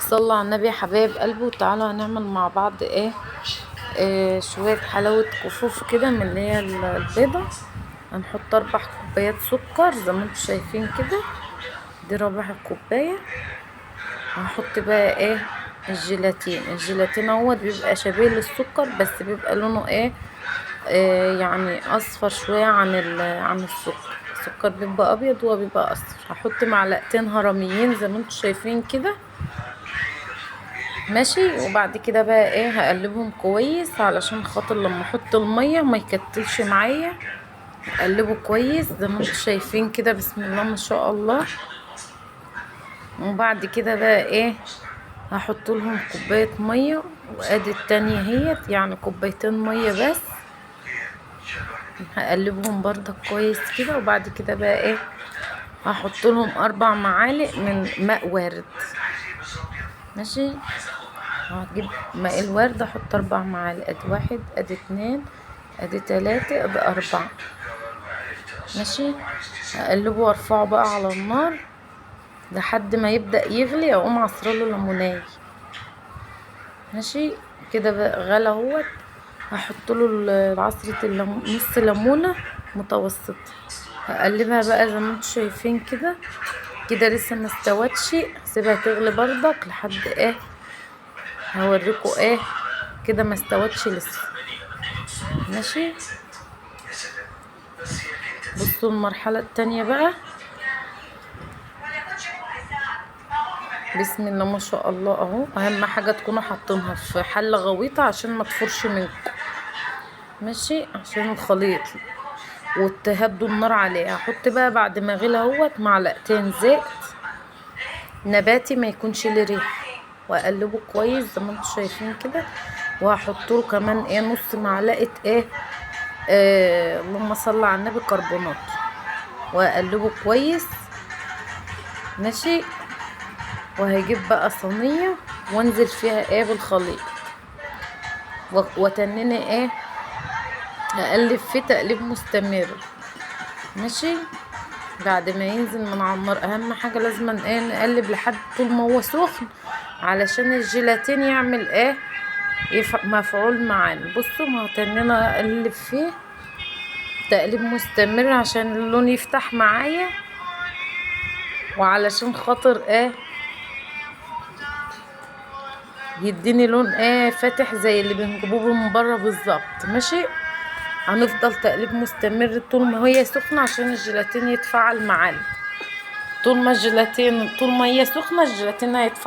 صلوا على النبي يا حبايب قلبي، وتعالوا هنعمل مع بعض ايه, إيه شوية حلاوة كفوف كده من اللي هي البيضة. هنحط 4 كوبايات سكر زي ما انتم شايفين كده، دي ربع كوباية. هحط بقى ايه الجيلاتين. الجيلاتين اهوت بيبقى شبيه للسكر بس بيبقى لونه ايه, إيه يعني اصفر شوية عن السكر. السكر بيبقى ابيض وهو بيبقى اصفر. هحط معلقتين هرميين زي ما انتم شايفين كده، ماشي. وبعد كده بقى ايه هقلبهم كويس علشان خاطر لما احط المية ما يكتلش معايا. هقلبه كويس زي ما انتم شايفين كده، بسم الله ما شاء الله. وبعد كده بقى ايه هحط لهم كوباية مية، وادي التانية اهيت، يعني كوبايتين مية بس. هقلبهم برضك كويس كده. وبعد كده بقى ايه هحط لهم 4 معالق من ماء ورد، ماشي. هجيب ماء الورد احط 4 معالق، ادي 1 ادي 2 ادي 3 ادي 4، ماشي. هقلبه وارفعه بقى على النار لحد ما يبدأ يغلي، اقوم عصرله ليمونايه، ماشي كده. بقى غلى اهوت، هحط له عصرة نص ليمونة متوسطة. هقلبها بقى زي ما انتم شايفين كده كده، لسه ما استوتش، سيبها تغلي بردك لحد ايه هوريكم ايه كده، ما استوتش لسه، ماشي. بصوا المرحلة التانية بقى، بسم الله ما شاء الله اهو. اهم حاجة تكونوا حاطينها في حلة غويطة عشان ما تفورش منكم، ماشي، عشان الخليط، وتهدوا النار عليه. هحط بقى بعد ما غلى اهوت معلقتين زيت نباتي ما يكونش ليه ريحة، واقلبه كويس زي ما انتم شايفين كده. وهحط له كمان ايه نص معلقة ايه, اللهم صل على النبي، كربونات، واقلبه كويس، ماشي. وهجيب بقى صينية وانزل فيها ايه بالخليط، وتنيني ايه اقلب فيه تقليب مستمر، ماشي. بعد ما ينزل من على النار اهم حاجة لازم ايه نقلب لحد طول ما هو سخن علشان الجيلاتين يعمل ايه مفعول معانا. بصوا ما تنينا اقلب فيه تقليب مستمر عشان اللون يفتح معايا، وعلشان خاطر ايه يديني لون ايه فاتح زي اللي بنجيبوه من بره بالظبط، ماشي. هنفضل تقليب مستمر طول ما هي سخنة عشان الجيلاتين يتفاعل معانا. طول ما هي سخنة الجيلاتين هيتفاعل.